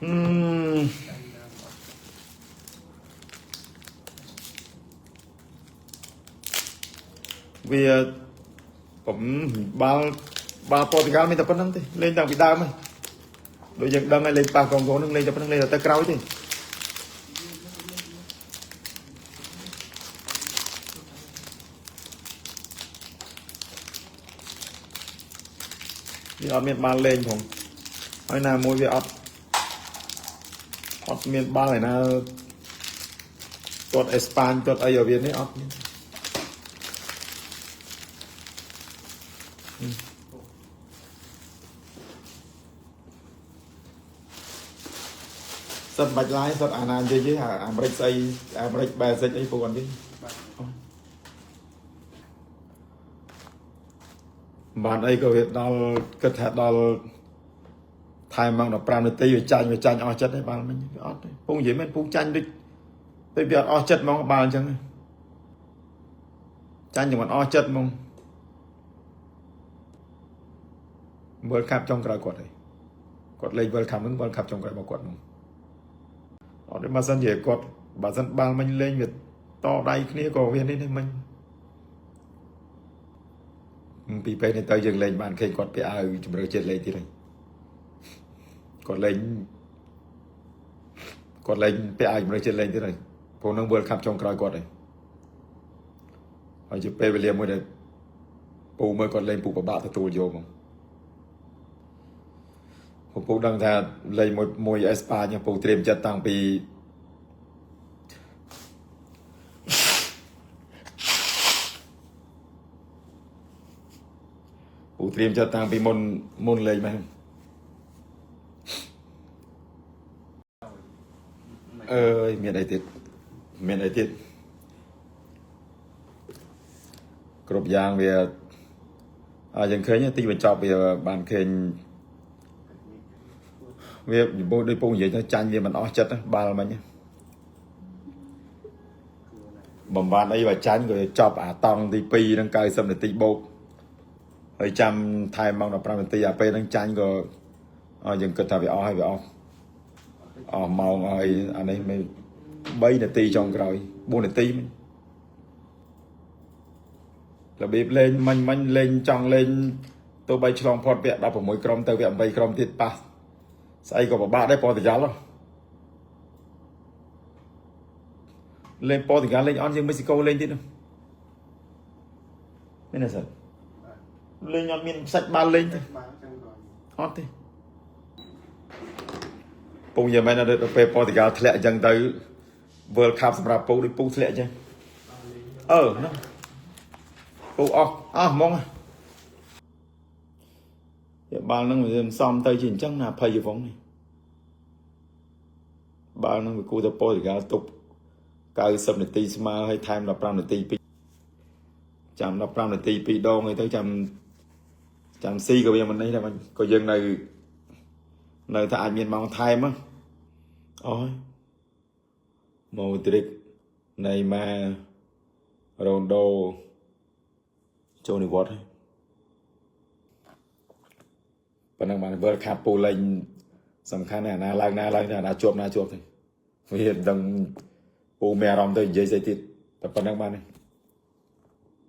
ហឹម ចាញ់ណាអត់ វាผมបាល់បាល់ប៉ូទុយហ្គាល់មានតែប៉ុណ្្នឹងទេលេងតាំងពីដើមហ្នឹងដូចយើងដឹងហើយលេងប៉ះកងកូនហ្នឹងលេងតែប៉ុណ្្នឹងលេងតែទៅក្រោយទេវាអត់មានបាល់លេងផងហើយណាមួយវាអត់អត់មានបាល់ឯណាទាត់អេស្ប៉ាញទាត់អីឲ្យវានេះអត់មាន សិតបាច់ឡាយសិតអាណានិយាយទេអាអាមេរិកស្អីអាមេរិកបែសិចអីពួកគាត់និយាយ បាទ បានអីក៏វាដល់គិតថាដល់ថែមម៉ោង15នាទីវាចាញ់វាចាញ់អស់ចិត្តហើយបាល់មិញវាអត់ទេពងនិយាយមែនពងចាញ់ដូចដូចវាអត់អស់ចិត្តហ្មងបាល់អញ្ចឹងចាញ់តែមិនអស់ចិត្តហ្មង World Cup ចុងក្រោយគាត់ហើយគាត់លេង World Cup ហ្នឹង World Cup ចុងក្រោយរបស់គាត់ហ្មងអត់ទេបើសិនជាគាត់បើសិនបាល់មិញលេងវាតដៃគ្នាក៏វានេះដែរមិញពីពេលនេះទៅយើងលេងបានឃើញគាត់ពាក់អាវជំរឿជាតិលេងទៀតហើយគាត់លេងគាត់លេងពាក់អាវជំរឿជាតិលេងទៀតហើយព្រោះនឹង World Cup ចុងក្រោយគាត់ហើយហើយជាពេលវេលាមួយដែលពូមើលគាត់លេងពូពិបាកទទួលយកហ្មង ពពូដឹងថាលេងមួយមួយអេស្ប៉ាញពូត្រៀមចិត្តតាំងពីពូត្រៀមចិត្តតាំងពីមុនមុនលេងមកអើយមានអីទៀតមានអីទៀតគ្រប់យ៉ាងវាអើយើងឃើញទីបញ្ចប់វាបានឃើញវាពូដូចពូនិយាយទៅចាញ់វាមិនអស់ចិត្តបាល់មិញបំបានអីបើចាញ់ក៏ចប់អាតង់ទី2ហ្នឹង90នាទីបូកហើយចាំថែមម៉ោង15នាទីអាពេលហ្នឹងចាញ់ក៏ឲ្យយើងគិតថាវាអស់ហើយវាអស់អស់ម៉ោងអស់អីអានេះមិន3នាទីចុងក្រោយ4នាទីមិញរបៀបលេងមិញមិញលេងចង់លេងទោះបីឆ្លងផុតវគ្គ16ក្រុមទៅវគ្គ8ក្រុមទៀតប៉ះស្អីក៏ពិបាកដែរប៉ូទុយហ្គាល់ហ៎លេងប៉ូទុយហ្គាល់លេងអន់ជាងមិចស៊ីកូលេងទៀតនោះមានទេសិនលេងអត់មានសាច់បាល់លេងទេ បាទចឹងក៏ អត់ទេពងយ៉ាងម៉េចណាដល់ពេលប៉ូទុយហ្គាល់ធ្លាក់អញ្ចឹងទៅ World Cup សម្រាប់ពូដូចពូធ្លាក់អញ្ចឹងអឺនោះពូអស់អស់ហ្មងវាបាល់ហ្នឹងវាមិនសមទៅជាអញ្ចឹងណាភ័យវងនេះបាល់ហ្នឹងវាគួរតែប៉ូទុយហ្គាល់ទប់90នាទីស្មើហើយថែម15នាទីពីរចាំ15នាទីពីរដងអីទៅចាំចាំស៊ីក៏វាមិននេះដែរក៏យើងនៅនៅថាអាចមានម៉ោងថែមហ៎អូយម៉ូទ្រិកណៃម៉ារ៉ូនដូចូលនិវត្តន៍ហើយប៉ុណ្ណឹងបាន World Cup ពូលេងសំខាន់ណាស់អាណាឡើងណាឡើងទៅអាណាជាប់ណាជាប់ទៅវាមិនដឹងពូមានអារម្មណ៍ទៅនិយាយស្អីទៀតតែប៉ុណ្ណឹងបានទេ